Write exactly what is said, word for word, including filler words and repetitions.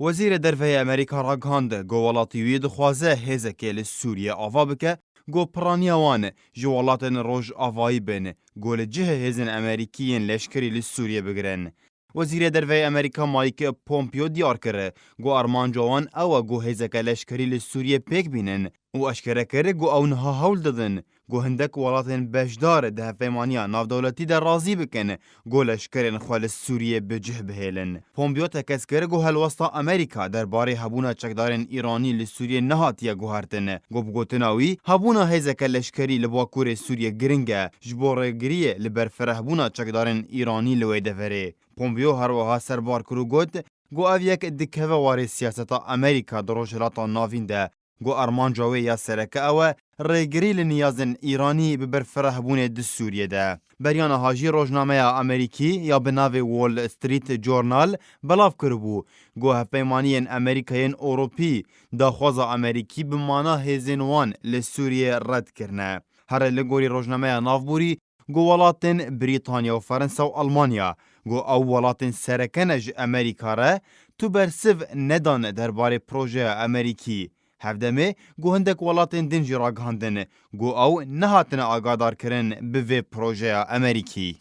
Wezîrê Derve yê Amerîka ragihand, ku welatî wî dixwaze hêzekê li Sûriyê ava bike, ku piraniya wan ji welatên Rojavayî bin, ku li cihê hêzên Amerîkî yên leşkerî li Sûriyê bigirin. Wezîrê Derve yê Amerîka Mike Pompeo diyar kir, ku armanca wan ew e ku hêzeke leşkerî li Sûriyê pêk bînin û eşkere kir ku ew niha hewl didin ku hindek welatên beşdar di hevpeymaniya navdewletî de razî bikin ku leşkerên xwe li Sûriyê bi cih bihêlin. Pompeo tekez kir ku helwesta Amerîka derbarê hebûna çekdarên Îranî li Sûriyê nehatiye guhertin. Ku bi gotina wî, hebûna hêzeke leşkerî li Bakurê Sûriyê giring e ji bo rêgiriyê li berfirehbûna çekdarên Îranî li wê deverê. Pompeo her wiha serbar kir û got ku ev yek dikeve warê siyaseta Amerîka di Rojhilata Navîn de, ku armanca wê ya sereke ew e rêgirî li niyazên Îranî bi berfirehbûnê di Sûriyê de. Beriya niha jî rojnameya Amerîkî ya bi navê Wall Street Journal belav kiribû, ku hevpeymaniyên Amerîka yên Ewropî daxwaza Amerîkî bi mana hêzên wan li Sûriyê red kirine. Here li gorî rojnameya navborî, ku welatên Brîtanya û Ferensa û Almanya, ku ew welatên sereke ne ji Amerîka re, tu bersiv nedan derbarê projeya Amerîkî. Hevdemê, ku hindek welatên din jî ragihandin, ku ew nehatine agadarkirin bi vê projeya Amerîkî.